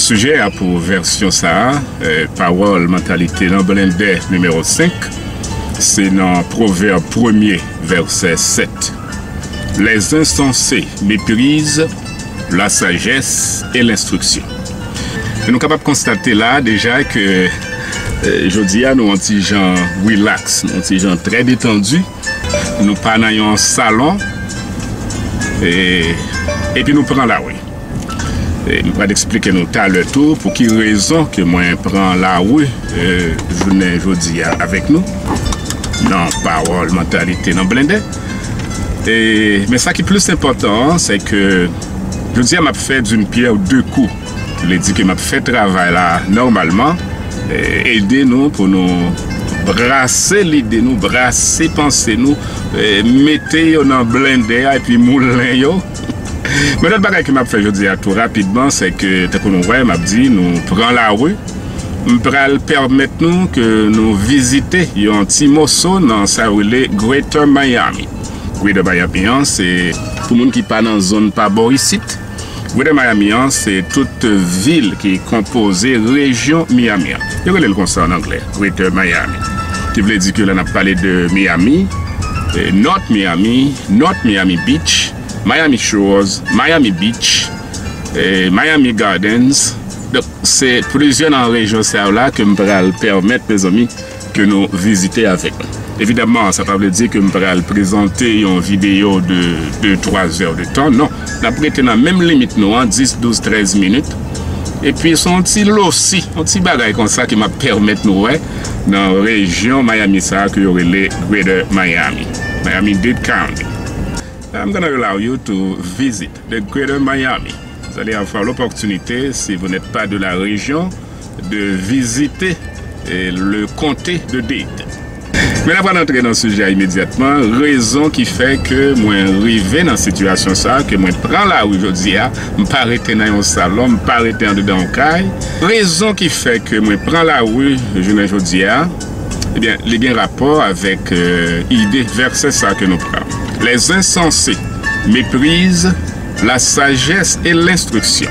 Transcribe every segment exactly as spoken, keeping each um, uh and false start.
Sijè a pou vèsyon sa a, eh, Pawòl Mantalite nan Blendè nimewo senk, se nan Pwovèb premye, vèsè sèt. Les insensés méprisent la sagesse et l'instruction. E nou kapab konstate la deja ke, eh, jodi a nou yon ti jan relax, nou yon ti jan trè detandi. Nou pa nan yon salon, e, epi nou pran lari. E m pral eksplike nou talè tou pou ki rezon ke mwen pran lari, e, jounen jodi a avèk nou nan Pawòl Mantalite nan Blendè. E, men sa ki plis enpòtan an, se ke jodi a m ap fè d'une pierre deux coups. Vle di ke m ap fè travay la nòmalman, e, ede nou pou nou brase lide nou, brase panse nou, e, mete yo nan blendè a epi moulen yo. Men lòt bagay ke m ap fè jodi a tou rapidman, se ke, tankou nou wè, m ap di, nou pran lari. M pral pèmèt nou ke nou vizite yon ti moso nan sa yo rele Greater Miami. Greater Miami an, se pou moun ki pa nan zòn pa bò isit. Greater Miami an, se tout vil ki konpoze rejyon Miami an. Yo rele l konsa an anglè, Greater Miami. Ki vle di ke lè n ap pale de Miami, eh, North Miami, North Miami Beach, Miami Shores, Miami Beach, eh, Miami Gardens. Donk, se plizyè nan rejyon sa yo la ke m pral pèmèt, mezanmi, ke nou vizite avèk nou. Evidamman, sa pa vle di ke m pral prezante yon videyo de de, twa zè de tan, non. N ap rete nan menm limit nou an, dis, douz, trèz minit. Epi se yon ti losi, yon ti bagay konsa ke m ap pèmèt nou wè nan rejyon Miami sa a ke yo rele Greater Miami, Miami-Dade County. I'm gonna allow you to visit the Greater Miami. Vous allez avoir l'opportunité, si vous n'êtes pas de la région, de visiter, eh, le comté de Dade. Men n ap pral antre nan sijè a imedyatman. Rezon ki fè ke mwen rive nan sitiyasyon sa a, ke mwen pran lari jodi a, m pa rete nan yon salon, m pa rete andedan yon kay. Rezon ki fè ke mwen pran lari jounen jodi a, ebyen, li gen rapò avèk, eh, ide vèsè sa a ke nou pran. Les insensés méprisent la sagesse et l'instruction.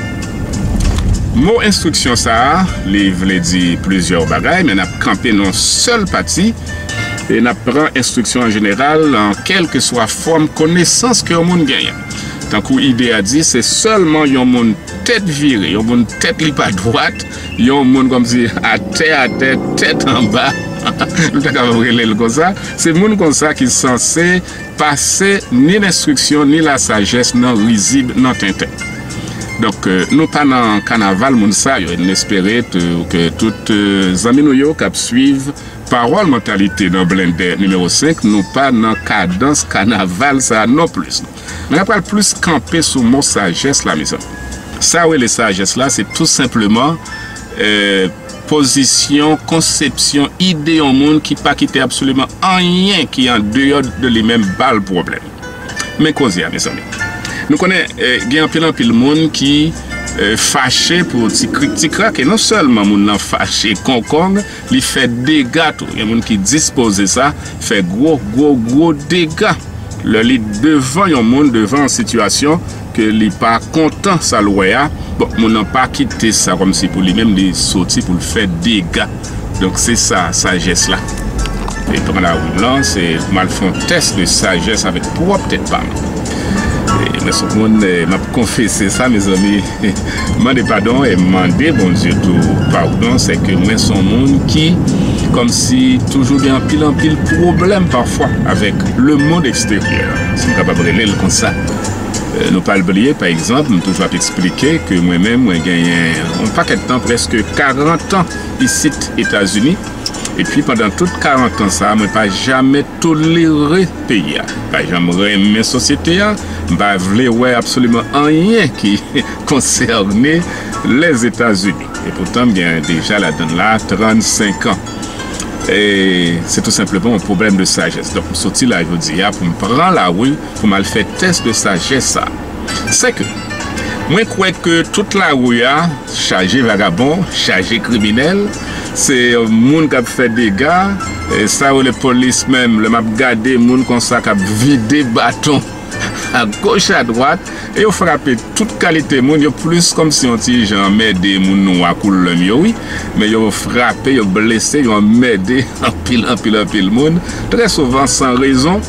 Mo enstriksyon sa a, li vle di plizyè bagay, men n ap kanpe nan yon sèl pati, e n ap pran enstriksyon an jeneral nan kèlkeswa fòm konesans ke yon moun genyen. Tankou ide a di, se sèlman yon moun tèt vire, yon moun tèt li pa dwat, yon moun kòmsi atè, atè, tèt anba, nou ta kapab rele l konsa. Se moun konsa ki sanse pase ni lenstriksyon, ni lasajès nan rizib, nan tenten. Donk, eh, nou pa nan kanaval moun sa yo. E n espere tou ke tout, eh, zanmi nou yo k ap swiv Pawòl Mantalite nan Blendè nimewo senk, nou pa nan kadans kanaval sa a non plis. Men n ap pral plis kanpe sou mo sajès la, mezanmi. Sa yo rele sajès la, se tou senpleman, eh, pozisyon, konsepsyon, ide yon moun ki pa kite absoliman anyen ki andeyò de li menm ba l pwoblèm. Men koze a, mezanmi. Nou konnen, eh, gen anpil, anpil moun ki, eh, fache pou ti krik, ti krak, e non sèlman moun nan fache konkòg, li fè dega tou. Gen moun ki dispoze sa, fè gwo, gwo, gwo dega. Lè li devan yon moun, devan yon sitiyasyon ke li pa kontan sa l wè a, bon, moun nan pa kite sa kòmsi pou li menm, li soti pou l fè dega. Donk, se sa, sajès la. E pran lari m lan, se pou m al fè yon tès de sajès avèk pwòp tèt pa m. E mwen se yon moun, eh, m ap konfese sa, mezanmi. Mande padon e mande Bondye tou padon, se ke mwen se yon moun ki kòmsi toujou gen anpil, anpil pwoblèm pafwa avèk le monde extérieur, si m kapab rele l konsa. Eh, nou pa bliye, pa egzanp, m toujou ap eksplike ke mwen menm, mwen genyen yon pakèt tan, prèske karant an isit Etazini. Epi pandan tout karant an sa a, mwen pa jamè tolere peyi a. M pa janm renmen sosyete a. M pa vle wè absoliman anyen ki konsène Lèzetazini. E poutan, m gen deja ladann la trannsenk an. E se tou senpleman yon pwoblèm de sajès. Donk, m soti la jodi a pou m pran lari, pou m al fè tès de sajès sa. Se ke mwen kwè ke tout lari a chaje vagabon, chaje kriminèl, se moun k ap fè dega. E sa yo rele polis menm, lè m ap gade moun konsa k ap vide baton a goch, a dwat, e yo frape tout kalite moun, yo plis kòmsi yon ti jan anmède moun nwa koulè m yo, wi. Men yo frape, yo blese, yo anmède anpil, anpil, anpil moun, trè souvan san rezon.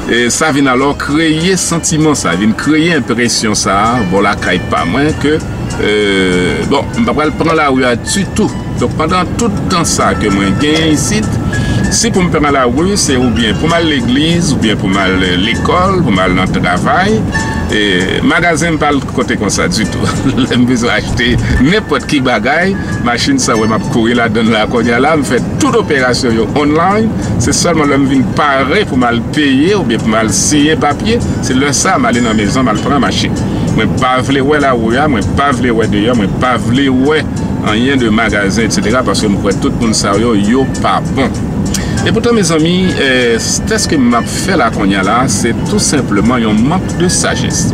E sa vin alò kreye santiman sa, vin kreye enpresyon sa a bò lakay pa mwen ke, e, bon, m pa pral pran lari a ditou. Donk, pandan tout tan sa ke mwen genyen isit, si pou m pran lari, se oubyen pou m al legliz, oubyen pou m al, e, lekòl, pou m al nan travay. E, magazen m pa al kote konsa ditou. Lè m bezwen achte nenpòt ki bagay, machin sa w wè m ap kouri ladan l la kounye a la, m fè tout operasyon yo online. Se sèlman lè m vin pare pou m al peye oubyen pou m al siyen papye, se lè sa a m ale nan mezon, m al pran machin. Mwen pa vle wè lari a, mwen pa vle wè deyò, mwen pa vle wè anyen de magazen, etsetera, paske m kwè tout moun sa yo, yo pa bon. Epoutan, mezanmi, e, tès ke m ap fè la kounye a la, se tou senpleman yon mank de sajès.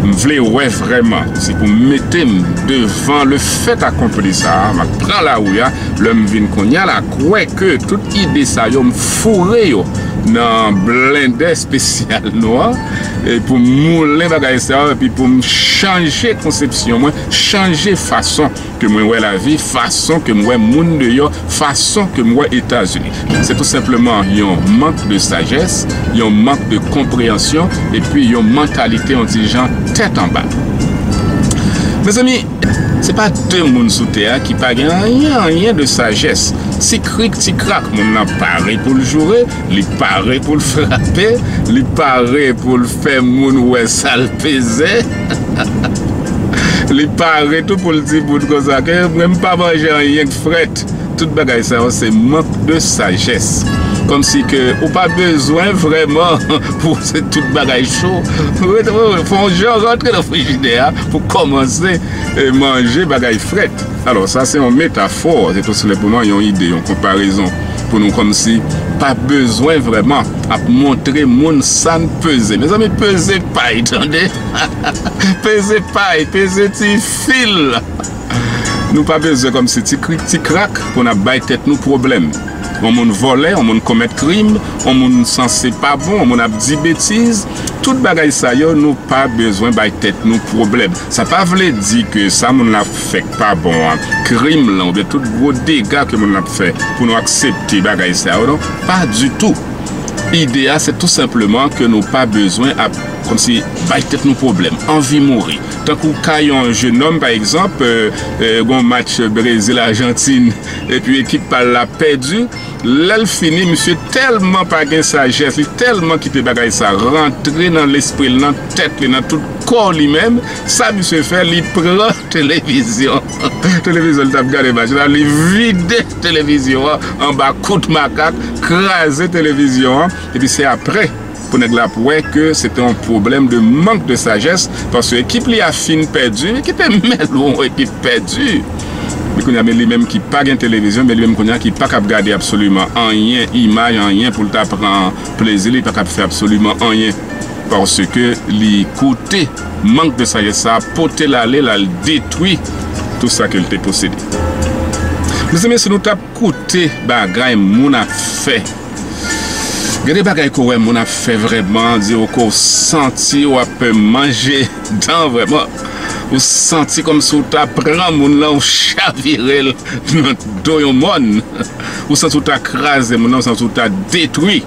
M vle wè vrèman, si pou mete m devan le fait accompli sa a, m ap pran lari a, lè m vin kounye a la, kwè ke tout ide sa yo, m foure yo nan blendè espesyal nou an, e pou m moulen bagay sa yo, epi pou m chanje konsepsyon mwen, chanje fason ke mwen wè lavi, fason ke m wè moun deyò, fason ke m wè Etazini. Se tou senpleman yon mank de sajès, yon mank de konpreyansyon, epi yon mantalite, yon ti jan tèt anba. Mezanmi, se pa de moun sou tè a ki pa gen anyen, anyen de sajès. Ti krik, ti krak, moun nan pare pou l joure, li pare pou l frape, li pare pou l fè moun wè sa l peze. Li pare tou pou l di moun konsa ke mwen m pa manje anyen k frèt. Tout bagay sa yo se mank de sajès. Kòmsi ke ou pa bezwen vrèman pou se tout bagay cho. Fè yon jan rantre nan frijidè a pou kòmanse, e, manje bagay frèt. Alò, sa se yon metafò, se tou senpleman yon ide, yon konparezon pou nou kòmsi pa bezwen vrèman ap montre moun sa n peze. Mezanmi, peze pay, tande! Peze pay, peze ti fil. Nou pa bezwen kòmsi ti krik, ti krak pou n ap bay tèt nou pwoblèm. Yon moun vòlè, yon moun komèt krim, yon moun sanse pa bon, yon moun ap di betiz, tout bagay sa yo, nou pa bezwen bay tèt nou pwoblèm. Sa pa vle di ke sa moun la fè k pa bon an, krim lan, oubyen tout gwo dega ke moun la ap fè, pou nou aksepte bagay sa yo, non, pa ditou. Ide a, se tou senpleman ke nou pa bezwen ap, kòmsi, bay tèt nou pwoblèm, anvi mouri. Tankou ka yon jenòm, pa egzanp, e, e, gon match Brezil-Ajantin, epi ekip pa l la pèdi, lè l fini, misye tèlman pa gen sajès, li tèlman kite bagay sa rantre nan lespri l, nan tèt li, nan tout kò li menm, sa misye fè, li pran televizyon. Televizyon li t ap gade match la, li vide televizyon an anba kout makak, kraze televizyon an, epi se apre pou nèg la ap wè ke se te yon pwoblèm de mank de sajès, paske ekip li a fin pèdi, li kite mèl yon ekip pèdi. Men kounye a, men li menm ki pa gen televizyon, men li menm kounye a ki pa kab gade absoliman anyen, imaj, anyen pou l ta pran plezi, li pa kab fè absoliman anyen. Paske li koute mank de sajès sa a pote l ale, l al detwi tout sa ke l te posede. Mezanmi, si nou t ap koute bagay moun ap fè, gen de bagay ke w wè moun ap fè vrèman, di w ke w santi w ap manje dan vrèman. Ou santi kòmsi w ta pran moun lan, ou chavire l nan do yon mòn. Ou santi w ta kraze moun lan, ou santi w ta detwi.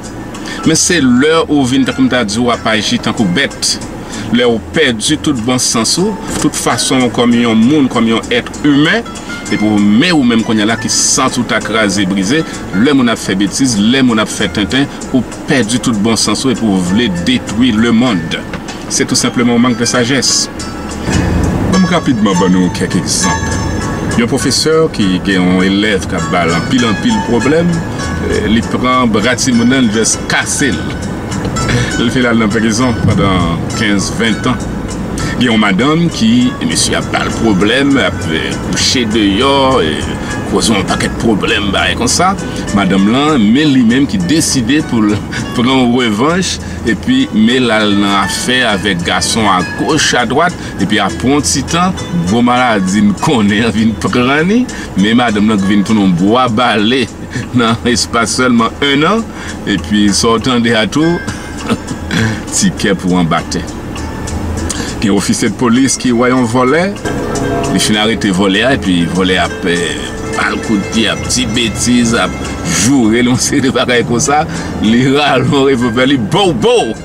Men se lè ou vin, tankou m ta di, w ap aji tankou bèt. Lè ou pèdi tout bon sans ou, tout fason ou kòm yon moun, kòm yon èt imen, epi w, men ou menm kounye a la ki santi w ta kraze, brize, lè moun ap fè betiz, lè moun ap fè tenten, ou pèdi tout bon sans ou epi w vle detwi lemonn. Se tou senpleman yon mank de sajès. Ban m rapidman ban nou kèk egzanp. Yon pwofesè ki gen yon elèv k ap ba l anpil, anpil pwoblèm, eh, li pran bra timoun nan, li just kase l. Li fè l al nan prizon pandan kenz, ven tan. Gen yon madanm ki, mesye ap ba l pwoblèm, ap, eh, kouche deyò, eh, koze yon pakèt pwoblèm, bagay konsa. Madanm lan, men li menm ki deside pou l pran yon revanch, epi men l al nan afè avèk gason agoch, adwat, epi apre yon ti tan, gwo maladi n konnen an vin pran li, men madanm nan vin tounen yon bwa bale nan espas sèlman en an, epi sa w tande a tou, Tikè pou anba tè. Gen ofisye de polis ki wè yon vòlè, li fin arete vòlè a, epi vòlè a ap, eh, ba l kout pye, ap di betiz, ap joure l, yon seri de bagay konsa, li rale yon revòlvè, li bow, bow!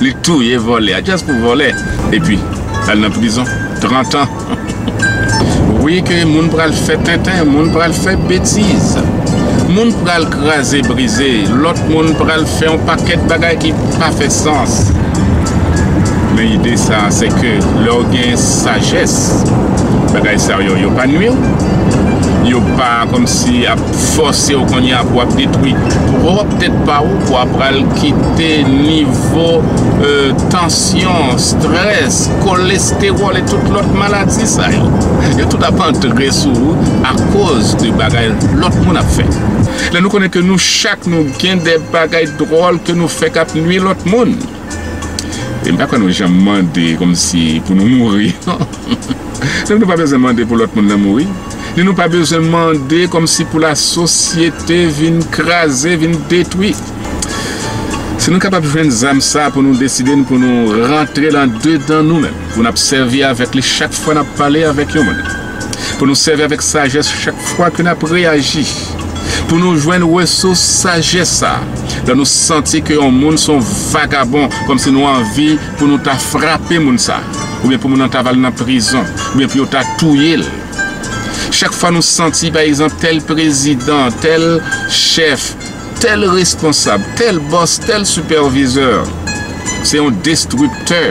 Li touye vòlè a, just pou vòlè. Epi, l al nan prizon, trant an. Wi, ke moun pral fè tenten, moun pral fè betiz. Moun pral kraze brize, lòt moun pral fè yon pakèt bagay ki pa fè sans. Men ide sa, se ke lè w gen sajès, bagay sa yo, yo pa nwi w. Yo pa kòmsi ap fòse w kounye a pou w ap detwi pwòp tèt pa w, pou w ap pral kite nivo, euh, tansyon, strès, kolestewòl e tout lòt maladi sa yo. Yo tout ap antre sou ou akoz de bagay lòt moun ap fè. Lè nou konnen ke nou chak nou gen de bagay dwòl ke nou fè k ap nwi lòt moun. E m pa kwè nou janm mande kòmsi pou nou mouri, non. Donk nou pa bezwen mande pou lòt moun nan mouri. Ni nou pa bezwen mande kòmsi pou lasosyete vin kraze, vin detwi. Si nou kapab jwenn zam sa pou nou deside n, pou nou rantre l andedan nou menm, pou n ap sèvi avèk li chak fwa n ap pale avèk yon moun, pou nou sèvi avèk sajès chak fwa ke n ap reyaji, pou nou jwenn resous sajès sa, lè nou santi ke yon moun se yon vagabon, kòmsi nou anvi pou nou ta frape moun sa, oubyen pou moun nan ta va l nan prizon, oubyen pou yo ta touye l. Chak fwa nou santi, pa egzanp, tèl prezidan, tèl chèf, tèl responsab, tèl bòs, tèl sipèvizè, se yon destriktè,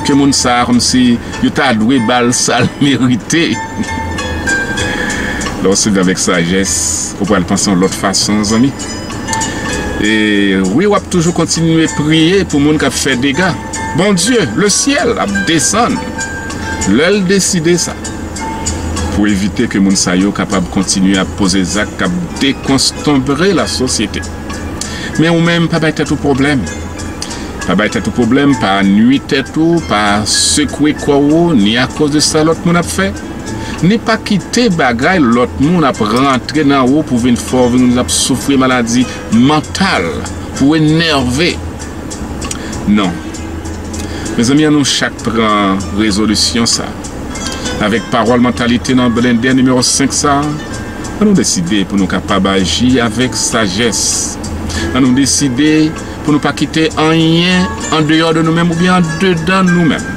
ke moun sa a, kòmsi yo ta dwe ba l sa l merite. Lè w sèvi avèk sajès, ou pral panse yon lòt fason, zanmi. E wi, w ap toujou kontinye priye pou moun k ap fè dega. Bondye, le syèl, ap desann lè l deside sa, pou evite ke moun sa yo kapab kontinye ap poze zak k ap dekonstonbre lasosyete. Men ou menm, pa bay tèt ou pwoblèm. Pa bay tèt ou pwoblèm, pa nwi tèt ou, pa sekwe kò ou, ni akoz de sa lòt moun ap fè, ni pa kite bagay lòt moun ap rantre nan ou pou vin fè w vin ap soufri maladi mantal, pou w enève. Non. Mezanmi, an nou chak pran rezolisyon sa. Avèk pawòl mantalite nan blendè nimewo senk sa, an nou deside pou nou kapab aji avèk sajès. An nou deside pou nou pa kite anyen andeyò de nou menm oubyen andedan nou menm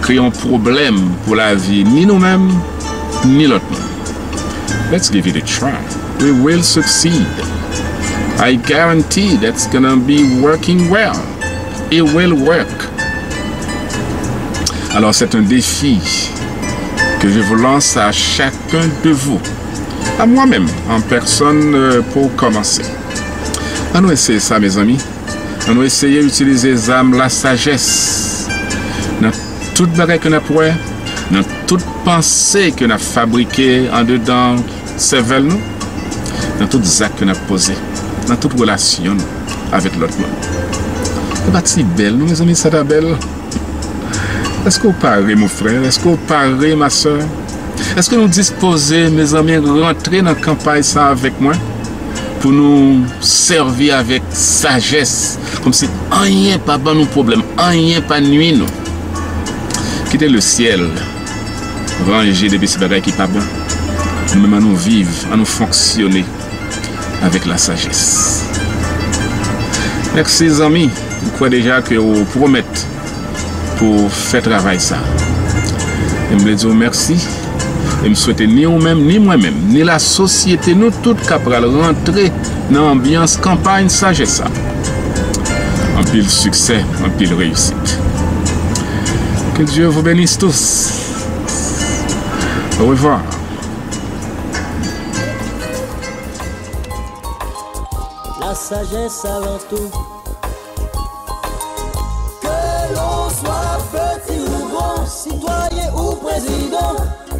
kreye yon pwoblèm pou lavi ni nou menm, ni lòt moun. Let's give it a try. We will succeed. I guarantee that's gonna be working well. It will work. Alors, c'est un défi que je vous lance à chacun de vous, à moi-même en personne, euh, pour commencer. An nou eseye sa, mezanmi. An nou eseye itilize zam lasajès nan tout bagay ke n ap wè, nan tout panse ke n ap fabrike andedan sèvèl nou, nan tout zak ke n ap poze, nan tout relasyon nou avèk lòt moun. E pa ti bèl, non, mezanmi, sa ta bèl. Èske w pare, mon frè? Èske w pare, ma sè? Èske nou dispoze, mezanmi, rantre nan kanpay sa avèk mwen? Pou nou sèvi avèk sajès, kòmsi anyen pa ban nou pwoblèm, anyen pa nwi nou. Kite le syèl ranje depi se bagay ki pa bon. Nou menm, an nou viv, an nou fonksyone avèk lasajès. Mèsi, zanmi. M kwè deja ke w pwomèt pou fè travay sa. E m vle di w mèsi. E m swete ni ou menm, ni mwen menm, ni lasosyete, nou tout ka pral rantre nan anbyans kanpay sajès sa. Anpil siksè, anpil reyisit. Que Dieu vous bénisse tous. Au revoir. La sagesse avant tout. Que l'on soit petit ou grand, citoyen ou président,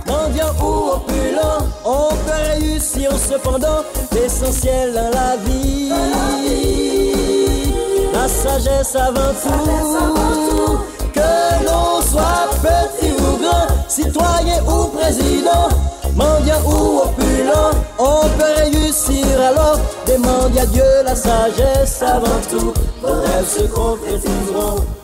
mendiant ou opulent, on peut réussir cependant l'essentiel dans la vie. La sagesse avant tout. Que l'on soit petit ou grand, citoyen ou président, mendiant ou opulent, on peut réussir alors. Demandez à Dieu la sagesse avant tout. Èske konkretizwa w?